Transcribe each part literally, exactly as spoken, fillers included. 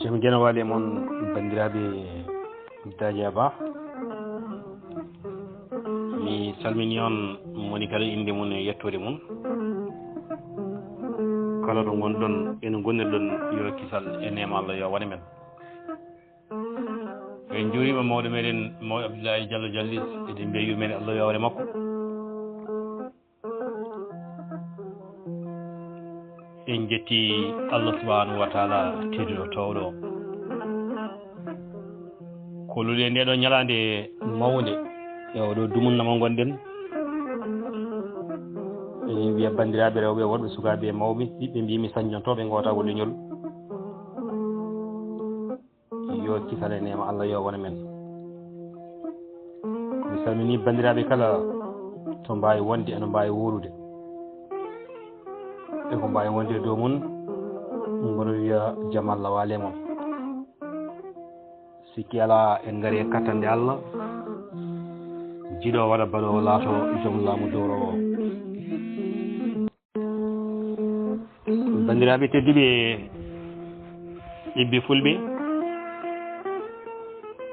Jam geno waali e mon, banndiraaɓe Daaja Ba. Mi salmini on, moni kala innde mum e yettoode mum. Kala ɗo ngonɗon, eno ngonirɗon, yo kisal e neema Allah yo wone men. En njuuriima mawɗo meɗen, mawɗo Abdoulaye Diallo Jallis, eɗen mbiya yurmeende Allah yo wone makko. En njetti Allah subhanahu wa taala tedduɗo towɗo. Ko luɗe nde ɗo ñalaande mawnde e oɗo dumunna mo ngonɗen. Eɗen mbiya banndiraaɓe rewɓe, worɓe, sukaaɓe e mawɓe, ɓiɓɓe mbimi sañjontooɓe ngootagol leñol. Yo kisal e neema Allah yo wone men. Mi salmini banndiraaɓe kala to mbaawi wonde, eno mbaawi wuurude. E ko mbaawi wonde e dow mum, mboɗo wiya jam Allah waale mon. Sikki alaa, en ngari e kattanɗe Allah. Jiɗo waɗa, baɗo laato, joom laamu dowrowo. Banndiraaɓe tedduɓe, ɓiɓɓe fulɓe,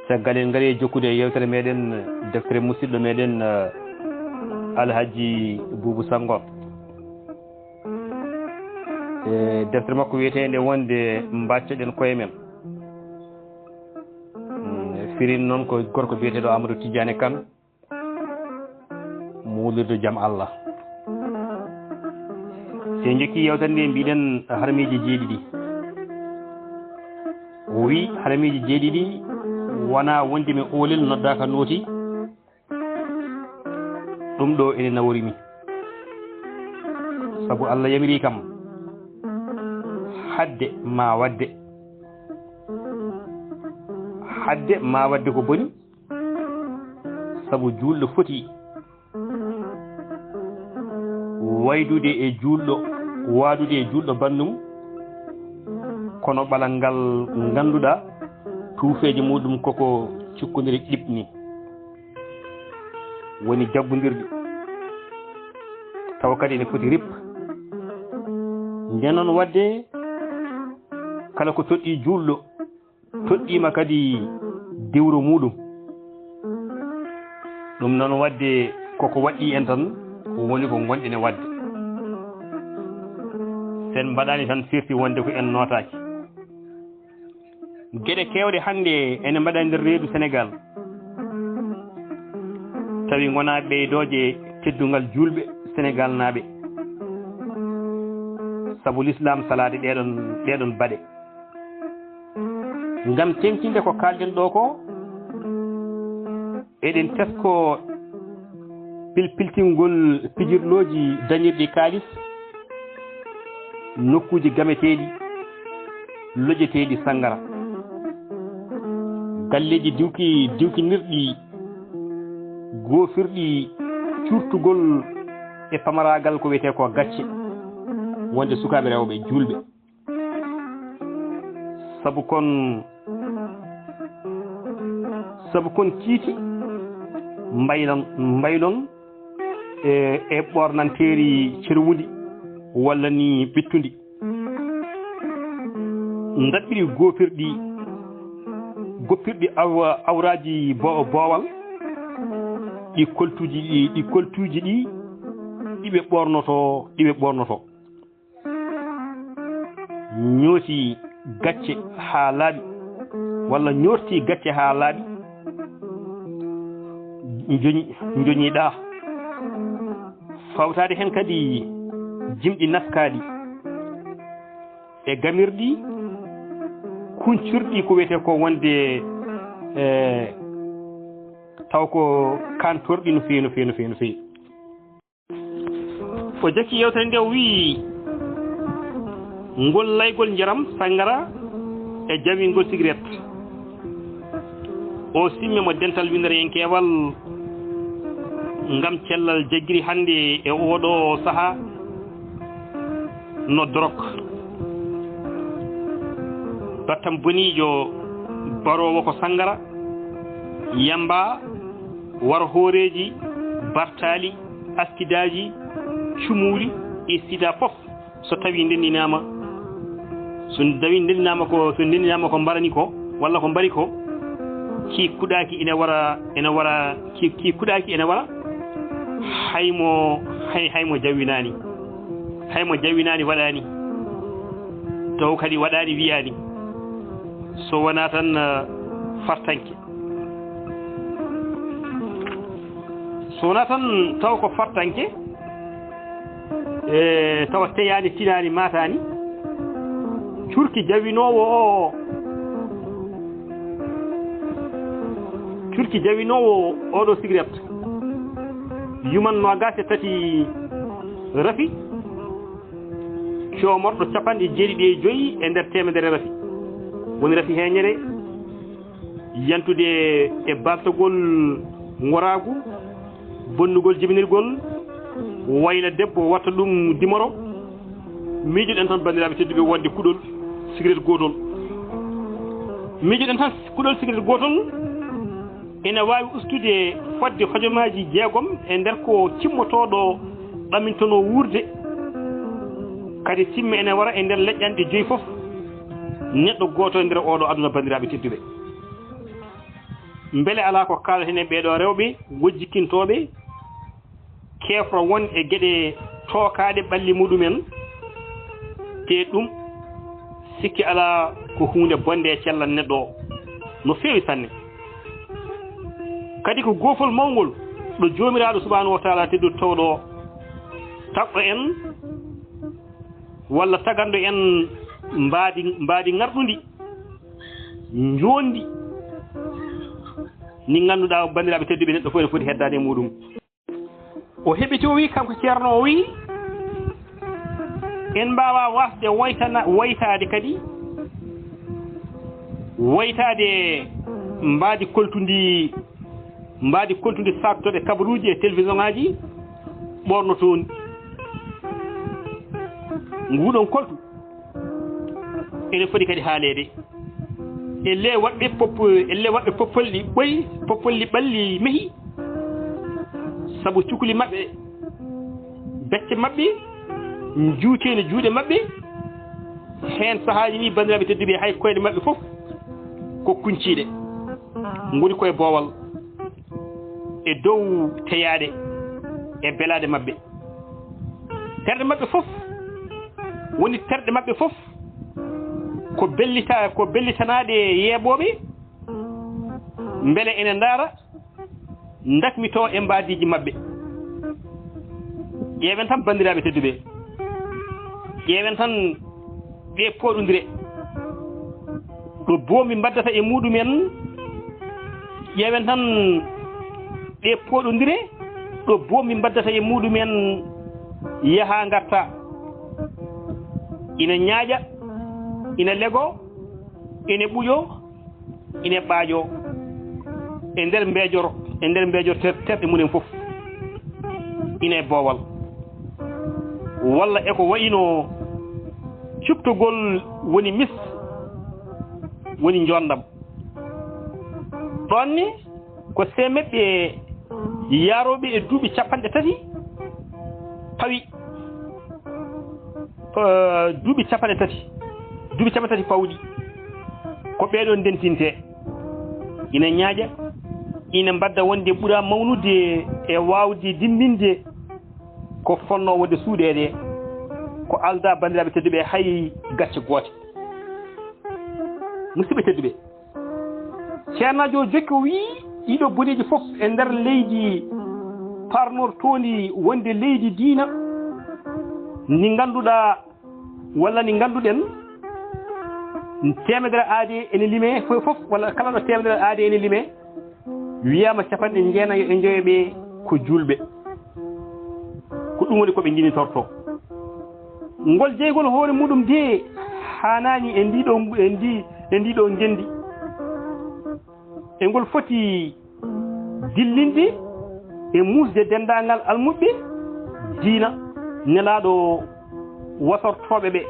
caggal en ngari e jokkude e yewtere meɗen, deftere musidɗo meɗen, eh, Alhaji Buubu Sanngo. E deftere makko wiyeteende wonde Mbaccoɗen Koye Men. Mm, firin noon ko gorko biyeteeɗo Amadou Tidiane Kane. Muulirde jam Allah. So en njokki yewtere nde, mbiɗen harmiiji jeeɗiɗi. O wi harmiiji jeeɗiɗi wona wonde mi oolel noddaaka nooti. Ɗum ɗo ene nawori mi. Sabu Allah yamiri kam hadde ma wadde. Hadde ma wadde ko boni. Sabu juulɗo foti waydude e juulɗo, waadude e juulɗo banndum, kono ɓalal ngal ngannduɗaa tuufeeje muɗum koko cukkondirii ɗiɓ ni, woni jabbondirɗi, tawa kadi ene foti rip. Ndeen noon waɗde kala ko toɗɗii juulɗo, toɗɗiima kadi diwro muɗum. Ɗum noon waɗde koko waɗɗii en tan, woni ko ngonɗen e waɗde. So en mbaɗaani tan firti wonde ko en nootaaki. Geɗe keewɗe hannde ene mbaɗa nder reedu Senegaal, tawi ngonaa ɓeydooje teddungal juulɓe Senegaalnaaɓe, sabu Lislaam salaade ɗeeɗoon, ɗeeɗoon baɗe. Ngam teeŋtinde ko kaalɗen ɗo ko, eɗen tesko pilpiltingol pijirlooji dañirɗi kaalis, nokkuuji gameteeɗi, lojeteeɗi sanngara, galleeji diwki-, diwkinirɗi, goofirɗi cuurtugol e pamaraagal ko wiyetee ko gacce, wonde sukaaɓe rewɓe juulɓe. Sabu kon, sabu kon kiiti mbaylan, mbaylon e, e ɓoornanteeri cerwundi walla ni ɓittundi. Ndaɓɓiri goopirɗi, goppirɗi aw-, awraaji bo-, boowal, ɗi koltuuji ɗi, ɗi koltuuji ɗi, ɗi ɓe ɓoornoto, ɗi ɓe ɓoornoto. Ñooti gacce haa laaɓi, walla ñoorti gacce haa laaɓi, njoñi-, njoñiɗaa. Fawtaade heen kadi jimɗi naskaaɗi e gamirɗi kuncirɗi ko wiyetee ko wonde, e, taw ko kantorɗi no feewi, no feewi, no feewi, no feewi. O jokki yewtere nde, o wiyi, ngol laygol njaram sanngara e jawingol sigaret, o simme mo dental winndere-yenkeewal ngam cellal jaggiri hannde e oɗo sahaa no dorok, battam boniijo baroowo ko sanngara, yamba, war hooreeji, bartaali, askidaaji, cumuuli e sida fof, so tawii ndenndinaama, So tawi ndendinaama ko, so ndendinaama ko mbarani ko, walla ko mbari ko, ki kuɗaaki ina wara, ina wara, ki, ki kuɗaaki ina wara, hay mo, hay, hay mo jawwinaani. Hay mo jawwinaani waɗaani. Taw kadi waɗaani wiyaani. So wonaa tan, eh, fartanke. So wonaa tan taw ko fartanke, e, tawa teyaani, tinaani, maataani, curki jawinoowo o, curki jawinoowo oɗo sigaret, yuman noogaas e tati rafi, coomorɗo capanɗe jeeɗiɗi e joyi e nder teemedere rafi. Woni rafi heeñere, yantude e baltagol ngoraagu, bonnugol jibinirgol, wayla debbo, watta ɗum dimoro. Miijoɗen tan, banndiraaɓe tedduɓe, wonde kuɗol sigaret gootol. Miijoɗen tan, kuɗol sigaret gootol ene waawi ustude fodde hojomaaji jeegom e nder ko cimmotooɗo ɗamintonoo wuurde. Kadi simme ene wara e nder leƴƴanɗe joyi fof neɗɗo gooto e nder oɗo aduna, banndiraaɓe tedduɓe. Mbele alaa ko kaaleten e ɓeeɗo rewɓe wojjikintooɓe keefra won e geɗe tookaaɗe ɓalli muɗumen? Te ɗum, sikke alaa, ko huunde bonnde e cellal neɗɗo o no feewi sanne. Kadi ko goofol mawngol ɗo Joomiraaɗo Subhaanahu wa Taala tedduɗo tawɗo tagɗo en, walla taganɗo en mbaadi, mbaadi ŋarɗundi, njoondi, ndi ngannduɗaa, banndiraaɓe tedduɓe, neɗɗo fof ene foti heddaade e muɗum. O heɓiti, o wi, kanko Ceerno, o wi, en mbaawaa waasde woytana-, woytaade kadi, woytaade mbaadi koltundi, mbaadi koltundi saaktoɓe kabaruuji e télévision ŋaaji ɓoornotoondi. Nguɗon koltu ene foti kadi haaleede. Ellee waɗɓe pop-, ellee waɗɓe popolli ɓoyi, popolli ɓalli mehi, sabu cukuli maɓɓe, becce maɓɓe, njuuteende juuɗe maɓɓe, heen sahaaji ɗi, banndiraaɓe tedduɓe, hay koyɗe maɓɓe fof ko kunciiɗe, ngoni koye boowal e dow teyaaɗe e belaade maɓɓe. Terɗe maɓɓe fof, woni terɗe maɓɓe fof ko bellita-, ko bellitanaaɗe yeeɓooɓe, mbele ene ndaara, ndakmitoo e mbaadiiji maɓɓe. Ƴeewen tan, banndiraaɓe tedduɓe, ƴeewen tan ɗe pooɗondire ɗo boombi mbaddata e muɗumen. Ƴeewen tan ɗe pooɗondire ɗo boombi mbaddata e muɗumen, yaha ngarta, ina ñaaƴa, ina lego, ina ɓuƴo, ina ɓaaƴo e nder mbeejor, e nder mbeejor ter-, terɗe mumen fof, ina e boowal, walla e ko wayino cuɓtogol woni mis, woni njoonndam. Ɗoon ni ko seemeɓɓe yaarooɓe e duuɓi capanɗe tati pawi, eh, duuɓi capanɗe tati, duuɓi capanɗe tati pawɗi, ko ɓeeɗoon ndentintee. Ina ñaaƴa, ina mbadda wonde ɓura mawnude e waawde dimmbinde ko fonnoo wonde suuɗeede, ko aldaa, banndiraaɓe tedduɓe, hay gacce goote. Musidɓe tedduɓe, Ceernaajo o jokki, o wiyi, ɗiɗo boneeji fof e nder leydi parnortoondi wonde leydi diina, ndi ngannduɗaa, walla ndi ngannduɗen, teemedere aade ene limee fof, fof, walla kala ɗo teemedere aade ene limee, wiyaama capanɗe jeenayo e njoyo ɓe ko juulɓe. Ko ɗum woni ko ɓe njinitortoo. Ngol jeygol hoore muɗum de haanaani e ndiɗo, e ndi, e ndiɗo ngenndi. E ngol foti dillinde e muusde denndaangal almuɓɓe diina Nelaaɗo wasortooɓe ɓe.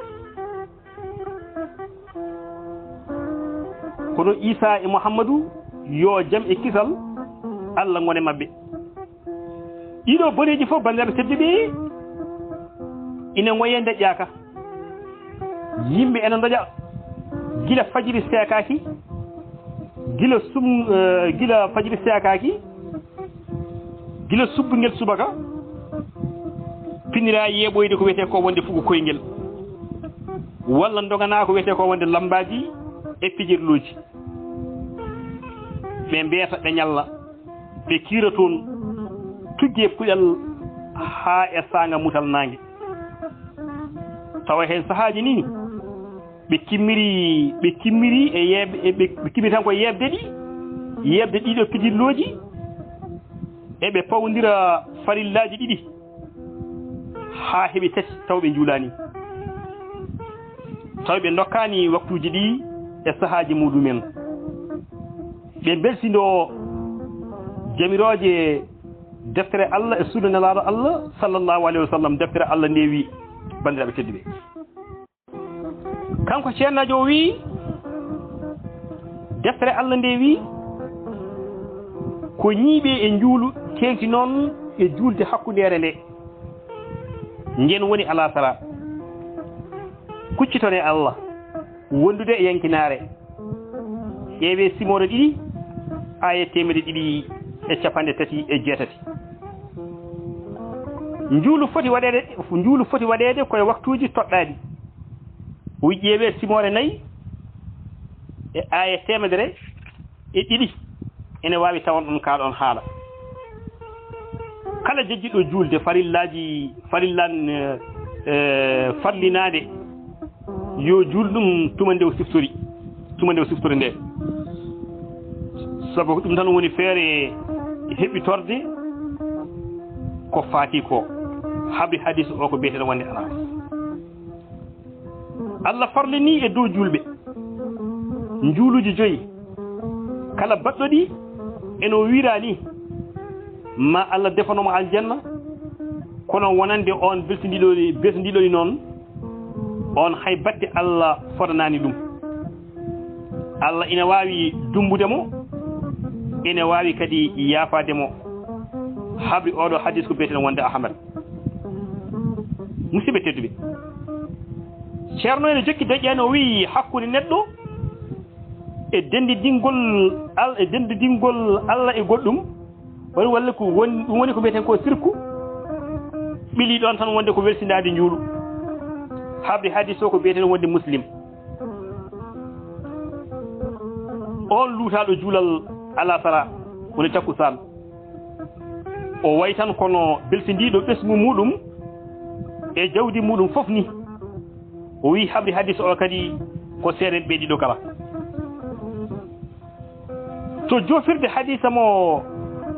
Kono Iisaa e Muhammadu, yo jam e kisal Alla ngone maɓɓe. Ɗiɗo boneeji fof, banndiraaɓe tedduɓe, ina ngoyee ndeƴƴaaka. Yimɓe ene ndoƴa Gila fajiri seekaaki, gila sum, eh, gila fajiri seekaaki, gila subbungel subaka, pinira yeeɓoyde ko wiyetee ko wonde fugu koyngel, walla ndogana ko wiyetee ko wonde lammbaaji e pijirluuji. Ɓe mbeeta, ɓe ñalla, ɓe kiira toon, tuggi e puƴal haa e saanga mutal naange. Tawa heen sahaaji nii, ɓe kimmiri, ɓe kimmiri e yeeɓ-, e ɓe, ɓe kimmiri tan ko yeeɓde ɗi, yeeɓde ɗiɗo pijirlooji, e ɓe pawndira farillaaji ɗiɗi haa heɓi tati, taw ɓe njuulaani, taw ɓe ndokkaani waktuuji ɗi e sahaaji muuɗum en. Ɓe mbeltindoo jamirooje deftere Allah e sunna Nelaaɗo Allah, sallallahu alayhi wa sallam. Deftere Allah nde wi, banndiraaɓe tedduɓe, kanko ceernaajo o wi, deftere Allah nde wi, ko ñiiɓe e njuulu teeŋti noon e juulde hakkundeere nde, ngeen woni alasara. Kuccitone Allah, wondude e yankinaare. Ƴeewee simoore ɗiɗi, aaya teemedde ɗiɗi e capanɗe tati e jeetati. Njuulu foti waɗeede, njuulu foti waɗeede koye waktuuji toɗɗaaɗi. O wi'i, ƴeewee simoore nayi e aaya teemedere e ɗiɗi, ene waawi tawan ɗon kaa ɗon haala. Kala jejjiɗo juulde farillaaji, farillan, eh, eh, farlinaade, yo juul ɗum tuma nde o siftori, tuma nde o siftori nde. Sabu ko ɗum tan woni feere heɓitorde ko faati ko. Habri hadis o ko biyeteeɗo wonde alaa. Allah farlini e dow juulɓe njuuluuji joyi. Kala baɗɗo ɗi, eno wiira ni, ma Allah defano mo aljanna, kono wonande on beltindiiɗo, beltindiiɗo ɗi noon, on hay batte Allah fotanaani ɗum. Allah ina waawi dummbude mo, ina waawi kadi yaafaade mo. Habri oɗo hadis ko biyeteeɗo wonde Ahmad. Musidɓe tedduɓe, Ceerno ene jokki deƴƴaani, o wiyi hakkunde neɗɗo e denndidingol Al-, e denndidingol Allah e goɗɗum, woni walla ko won-, ɗum woni ko mbiyeten ko sirku, ɓili ɗoon tan wonde ko welsindaade njuulu. Habri hadis o ko mbiyeten wonde Muslim. On luutaaɗo juulal alasara, woni takkusaan, o wayi tan kono belsindiiɗo ɓesngu muuɗum e jawdi muuɗum fof ni. O wiyi habri hadis o kadi ko seeɗen ɓe ɗiɗo kala. To joofirde hadisa mo,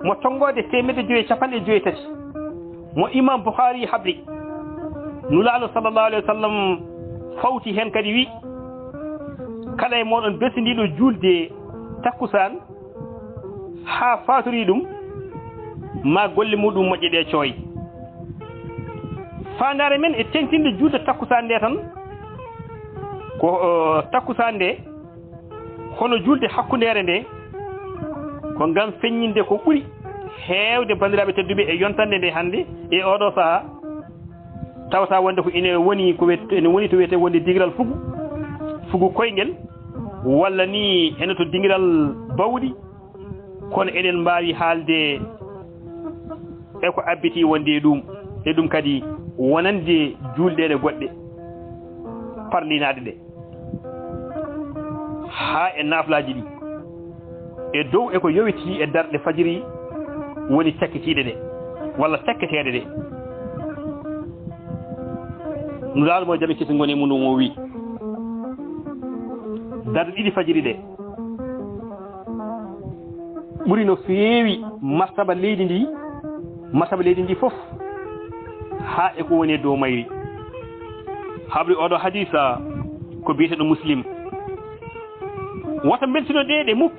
mo tonngoode teemedde joyi e capanɗe joyi e tati, mo Imam Bukhari habri, Nulaaɗo sallallahu alayhi wa sallam fawti heen kadi wi, kala e mooɗon belsindiiɗo juulde takkusaan haa faatorii ɗum, ma golle muuɗum moƴƴe ɗe cooy. Faandaare men e teeŋtinde juulde takkusaan nde tan, ko, eh, takkusaan nde, kono juulde hakkundeere nde, ko ngam feññinde ko ɓuri heewde, banndiraaɓe tedduɓe, e yontannde nde hannde e oɗo sahaa, tawata wonde ko ine woni ko wiyet-, ene woni to wiyetee wonde dingiral fugu, fugu koyngel, walla ni ene to dingiral bawɗi, kono eɗen mbaawi haalde e ko abbiti wonde e ɗum, e ɗum kadi wonande juulɗeele goɗɗe parlinaaɗe ɗe, haa e naaflaaji ɗi, e dow e ko yowitii e darɗe fajiri woni cakkitiiɗe ɗe, walla cakketeeɗe ɗe. Nulaaɗo mo jam e kisal ngoni e mum o wii, darɗe ɗiɗi fajiri ɗe ɓuri no feewi martaba leydi ndi, martaba leydi ndi fof, haa e ko woni e dow mayri. Habri oɗo hadisa ko biyeteeɗo Muslim. Wata mbeltino ɗe, ɗe muk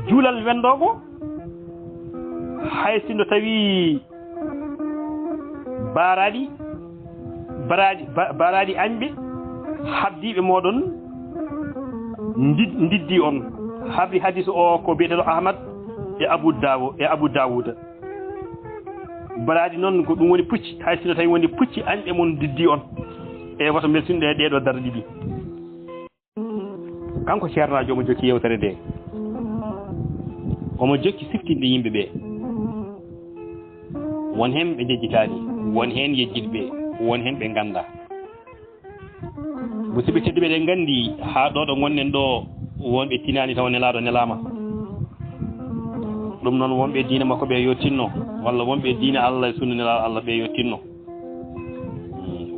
juulal wendoogo, hay sinno tawi baraaɗi, baraaɗi, ba-, baraaɗi añɓe habdiiɓe mooɗon ndid-, ndiddi on. Habri hadis o ko biyeteeɗo Ahmad e Abu Dawo-, e Abu Dawuda. Baraaɗi noon ko ɗum woni pucci, hay sinno tawi woni pucci añɓe mon ndiddi on. E wata mbeltino ɗe, ɗeɗo darɗe ɗiɗi. Kanko ceernaajo omo jokki yewtere nde, omo jokki siftinde yimɓe ɓe. Won heen ɓe njejjitaani, won heen yejjitɓe, won heen ɓe nganndaa. Musidɓe tedduɓe, eɗen nganndi haa ɗo ɗo ngonɗen ɗo, wonɓe tinaani taw nelaaɗo nelaama. Ɗum noon, wonɓe diina makko ɓe yo tinno, walla wonɓe diina Allah e sunna nelaaɗo Allah ɓe yo tinno.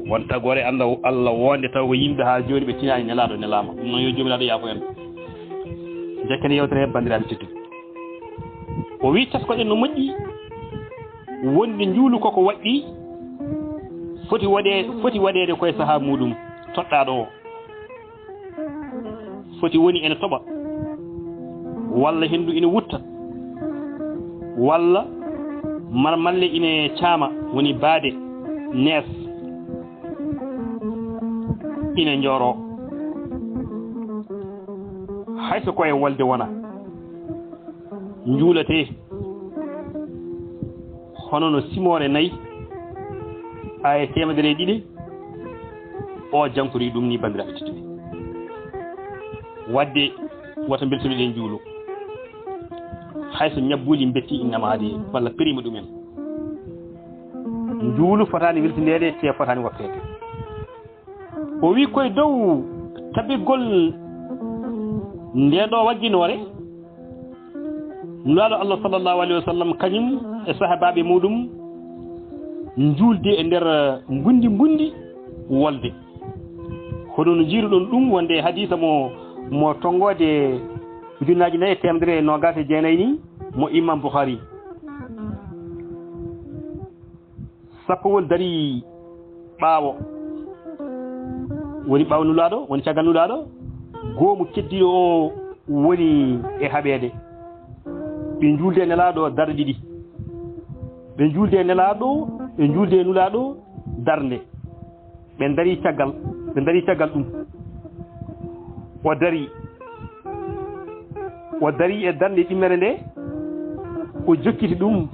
Won tagoore annda Allah wonde taw ko yimɓe haa jooni ɓe tinaani nelaaɗo nelaama. Ɗum noon yo Joomiraaɗo yaafo en. Njekken yewtere he, banndiraaɓe tedduɓe. O wii, taskoɗen no moƴƴi wonde njuulu koko waɗɗi, foti waɗe, foti waɗeede koye sahaa muuɗum toɗɗaaɗo o. Foti woni ene toɓa, walla henndu ene wutta, walla marmalle ine caama, woni baade, nees, ine njooroo. Hay so koye wolde wona, njuulatee hono no simoore nayi, aaye teemedere e ɗiɗi, o jankori ɗum ni, banndiraaɓe tedduɓe. Waɗde wata mbeltinoɗen njuulu. Hay so ñabbuuli mbetti innama adi walla perima ɗumen, njuulu fotaani weltindeede, te fotaani woppeede. O wii koye dow tabirgol ndee ɗo wagginoore, Nulaaɗo Allah sallallahu alayhi wa sallam kañum e sahabaaɓe muuɗum njuulde e nder mbundi mbundi wolde. Hono no njiiruɗon ɗum wonde e hadiisa mo, mo tonngoode ujunnaaji nayi e teemedere e noogaas e jeenayi ni, mo Imam Bukhari. Sappowol darii ɓaawo, woni ɓaawo Nulaaɗo, woni caggal Nulaaɗo, goomu keddiiɗo o woni e haɓeede. Ɓe njuulde e Nelaaɗo darɗe ɗiɗi. Ɓe njuulde e Nelaaɗo, ɓe njuulde e Nulaaɗo darnde. Ɓe ndarii caggal, ɓe ndarii caggal ɗum. O darii. O darii e darnde ɗimmere nde, o jokkiti ɗum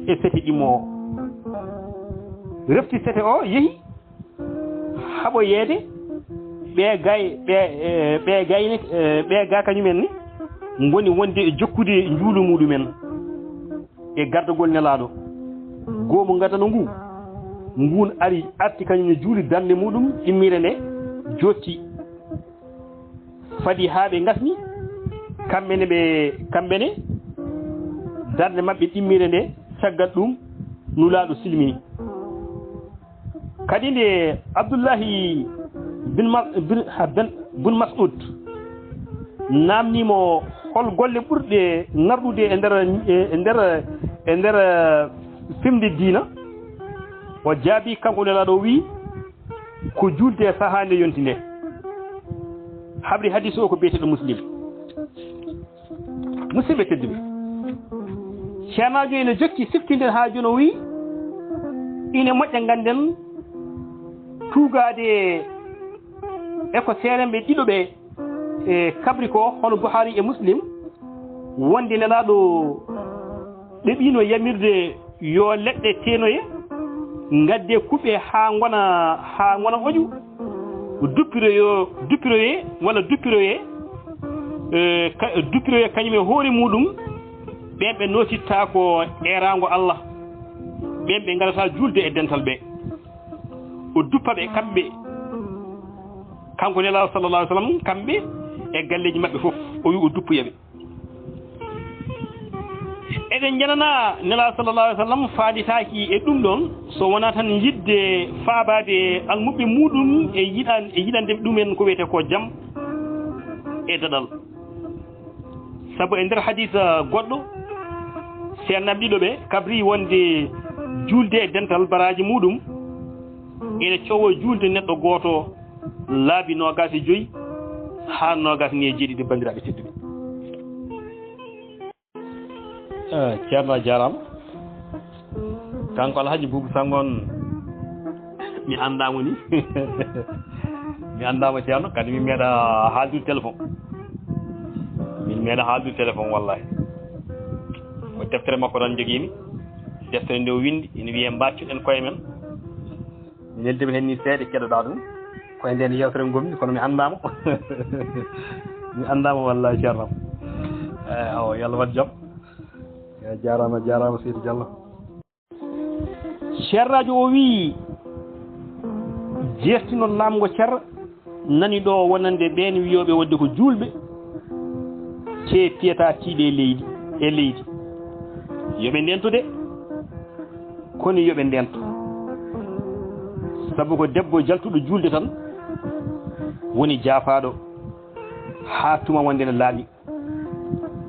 e sete ɗimmo o. Refti sete o, yehi haɓoyeede ɓe gay, ɓe, eh, ɓe gayne, eh, ɓe ga kañumen ne ngoni wonde e jokkude njuulu muɗumen e gardagol Nelaaɗo. Goomu gadano ngu, ngun ari, arti kañum ne juuli darnde muɗum ɗimmire nde, jotti. Fadi haa ɓe ngasni, kamɓe ne ɓe, kamɓe ne, darnde maɓɓe ɗimmire nde, caggal ɗum Nulaaɗo silmini. Kadi nde Abdullahi bin Ma-, bin, ha, ben, bun Mas'ud naamnii mo hol golle ɓurɗe ŋarɗude e nder, e nder, e nder, eh, fimde diina, o jaabii, kanko Nelaaɗo o wii, ko juulde e sahaa nde yonti nde. Habri hadiis o ko biyeteeɗo Muslim. Musidɓe tedduɓe, ceernaajo ene jokki siftinde haa jooni o wii, ine moƴƴa ngannden tuugaade e ko seeremɓe ɗiɗo ɓe, e, kabri ko, hono Buhari e Muslim, wonde Nelaaɗo ɓe ɓiino yamirde yo leɗɗe teenoye, ngadde kuɓe haa ngona, haa ngona oƴu, duppiroyo, duppiroye, walla duppiroye, eh, ka-, duppiroye kañum e hoore muɗum, ɓen ɓe nootittaako eeraango Allah, ɓen ɓe ngadata juulde e dental ɓe. O duppa ɓe kamɓe, kanko Nelaaɗo sallallahu alaihi wasallam, kamɓe e galleeji maɓɓe fof, o wi o duppoya ɓe. Eɗen njanana Nelaaɗo sallallahu alaihi wasallam faanditaaki e ɗum ɗon, so wonaa tan yiɗde faabaade almuɓɓe muɗum e yiɗan-, e yiɗande ɗumen ko wiyetee ko jam e daɗal. Sabu e nder hadiisa goɗɗo, seernaaɓe ɗiɗo ɓe kabri wonde juulde e dental baraaji muɗum ene cowo juulde neɗɗo gooto laabi noogaas e joy haa noogaas e jeeɗiɗi, banndiraaɓe tedduɓe. Eh, Ceerno, a jaaraama. Kanko Alhaji Buubu Sanngo on, mi anndaa mo ni. Mi anndaa mo, Ceerno, kadi min meeɗa haaldude téléphone. Min meeɗa haaldude téléphone, wallahi. Ko deftere makko tan njogiimi. Deftere nde o winndi, ina wiyee Mbaaccuɗen koye men. Mi neldiima heen ni seeɗa, keɗoɗaa ɗum. Ko e nden yewtere ngonmi, kono mi anndaama. Mi anndaama wallahi, ceerno am. Eh, awa, yo Allah waɗ jam. Eh, jaaraama, jaaraama, Seydi Diallo. Ceerno Rajo o wii, jeertinon laamgo Ceerno nani ɗo wonande ɓeen wiyooɓe wonde ko juulɓe, tee piyata tiiɗe e leydi, e leydi. Yo ɓe ndento de, kono yo ɓe ndento. Sabu ko debbo jaltuɗo juulde tan woni jaafaaɗo haa tuma wonde ne laaɓi,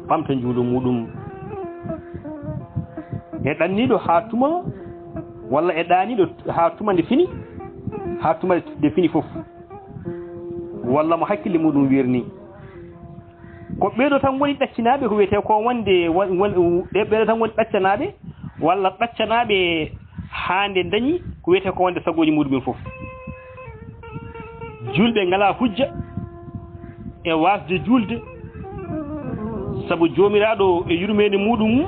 ɓamta njuulu muuɗum. E ɗanniiɗo haa tuma, walla e ɗaaniiɗo haa tuma nde fini, haa tuma nde fini fof, walla mo hakkille muuɗum wirni. Ko ɓeeɗo tan ngoni ɗaccinaaɓe ko wiyetee ko wonde, won-, won-, ɓe-, ɓeeɗo tan ngoni ɗaccanaaɓe, walla ɗaccanaaɓe haa nde dañi ko wiyetee ko wonde sagooji muuɗum en fof. Juulɓe ngalaa hujja e waasde juulde, sabu Joomiraaɗo e yurmeende muuɗum,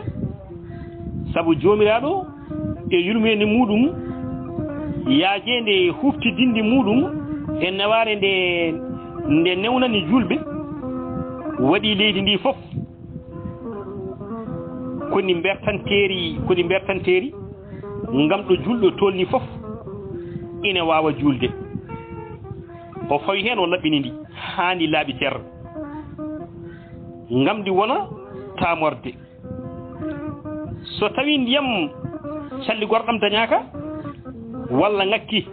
sabu Joomiraaɗo e yurmeende muuɗum, yaajeende huftidinde muuɗum e newaare nde, nde newnani juulɓe, waɗi leydi ndi fof ko ndi mbertanteeri, ko ndi mbertanteeri, ngam ɗo juulɗo tolni fof ina waawa juulde. O fawi heen, o laɓɓini ndi haa ndi laaɓi cer, ngam ndi wona taamorde. So tawii ndiyam calligorɗam dañaaka, walla ŋakki,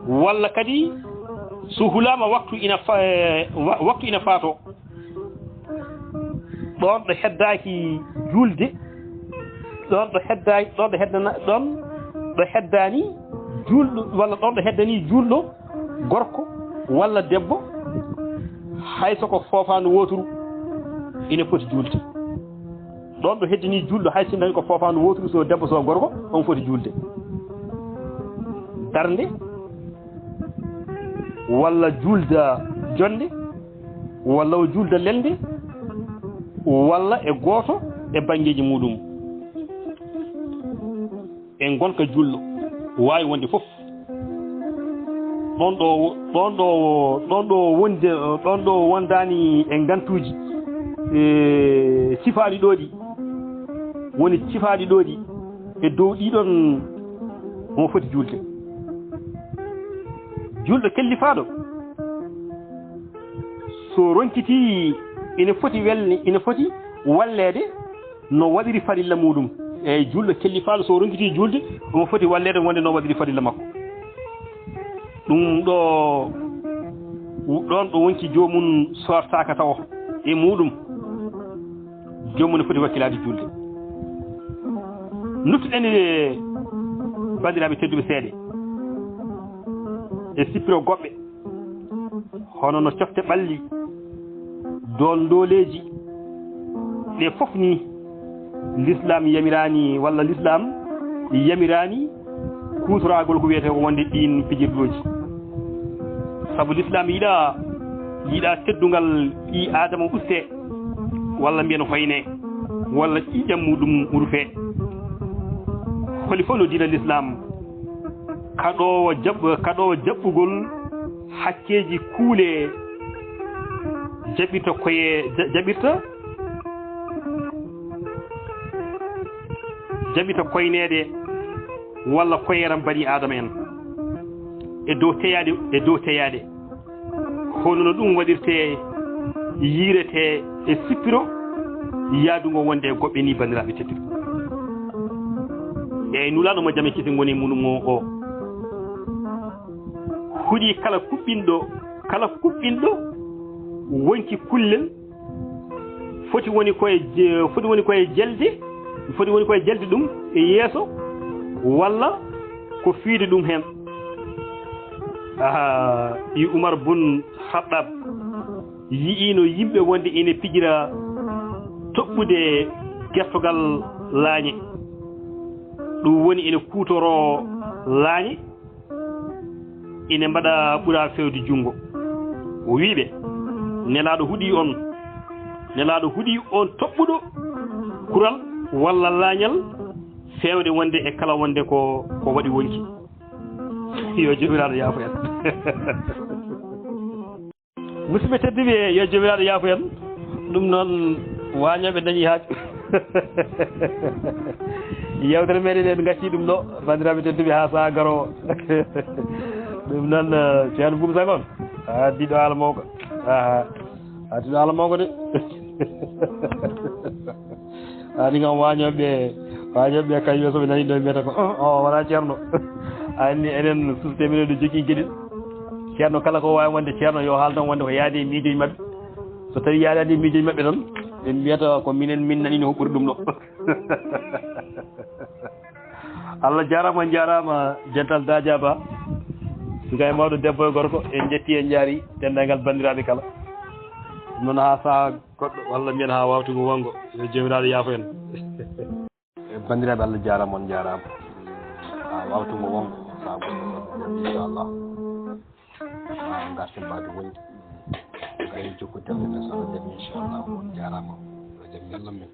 walla kadi so hulaama waktu ina fa-, wa-, waktu ina faato, ɗoon ɗo heddaaki juulde, ɗoon ɗo heddaaki, ɗoon ɗo heddana-, ɗoon ɗo heddaani juulɗo, walla ɗoon ɗo heddanii juulɗo gorko walla debbo, hay so ko foofaandu wooturu, ina foti juulde. Ɗoon ɗo heddanii juulɗo, hay so dañi ko foofaandu wooturu, so debbo so gorko, on foti juulde. Darnde, walla juulda jonnde, walla o juulda lelnde, walla e gooto e banngeeji muuɗum. E ngonka juulɗo waawi wonde fof. Ɗoon ɗo, ɗoon ɗo, ɗoon ɗo wonde, ɗoon ɗo wondaani e ngantuuji, e sifaaɗi ɗo ɗi, woni sifaaɗi ɗo ɗi, e dow ɗiɗon omo foti juulde. Juulɗo kellifaaɗo, so ronkitii, ina foti wel-, ina foti walleede no waɗiri farilla muuɗum. Eey, juulɗo kellifaaɗo, so o ronkitii juulde, omo foti walleede wonde no waɗiri farilla makko. Ɗum ɗo, ɗoon ɗo wonki joomum soortaaka tawo e muuɗum, joomum ne foti wakkilaade juulde. Nuttuɗen e banndiraaɓe tedduɓe seeɗa e sippiro goɗɗe. Hono no cofte ɓalli, doon dooleeji, ɗe fof ni, Lislaam yamiraani, walla Lislaam yamiraani kuutoraagol ko wiyetee ko wonde ɗiin pijirlooji. Sabu Lislaam yiɗaa, yiɗaa teddungal ɓii Aadama ustee, walla mbiyen hoynee, walla ƴiiƴam muuɗum rufee. Holi fof no diina Lislaam kaɗoowo jaɓ-, kaɗoowo jaɓɓugol hakkeeji kuule jaɓirta koye, ja-, jaɓirta, jaɓirta koyneede walla koyeram bani Aadama en e dow teyaaɗe, e dow teyaaɗe. Hono no ɗum waɗirtee, yiiretee e sippiro yaadu ngo wonde e goɓɓe ni, banndiraaɓe tedduɓe. Eey, Nulaaɗo mo jam e kisi ngoni mum o, o huɗi kala kuɓɓinɗo, kala kuɓɓinɗo wonki kullel foti woni koye je-, foti woni koye jelde, foti woni koye jelde ɗum e yeeso, walla ko fiide ɗum heen. Aha, ɗi Umar bun Khattab yi'iino yimɓe wonde ina pijira toɓɓude gertogal laañe. Ɗum woni ina kuutoroo laañe, ina mbaɗa ɓura feewde junngo. O wii ɓe, Nelaaɗo huɗii on, Nelaaɗo huɗii on toɓɓuɗo kural walla laañal feewde wonde e kala wonde ko, ko waɗi wonki. Yo Joomiraaɗo yaafo en. Musidɓe tedduɓe, yo Joomiraaɗo yaafo en. Ɗum noon, waañooɓe dañi haaju. Yewtere meɗen en ngacci ɗum ɗo, banndiraaɓe tedduɓe, haa sahaa garoowo. Ɗum noon, eh, Ceerno Buubu Saŋ on, a addi ɗo haala mawko. Aha, a addi ɗo haala mawko de. Ani kam waañooɓe, waañooɓe kañum so ɓe nani ɗo, ɓe mbiyata ko, "Oh, o wona ceerno." A anndi enen société men ɗo jogii geɗel. Ceerno kala ko waawi wonde ceerno, yo haal tan wonde ko yaade e miijooji maɓɓe. So tawi yaadaani e miijooji maɓɓe noon, ɓe mbiyata ko minen min nani no ɓuri ɗum ɗo. Allah jaaraama, on jaaraama, Dental Daaja Ba. Suka e mawɗo, debbo e gorko, en njetti, en njaari denndaangal banndiraaɓe kala. Ɗum noon haa sahaa goɗɗo, walla mbiyen haa wawtugo wongo. Yo Joomiraaɗo yaafo en. E banndiraaɓe, Allah jaaraama, on jaaraama. Haa wawtugo wongo, haa goɗɗo, inchallah. Haa ngarten mbaadi woni. Kay jokkude men, so Allah jaɓi, inchallah, on jaaraama. Yo jam ñallan men.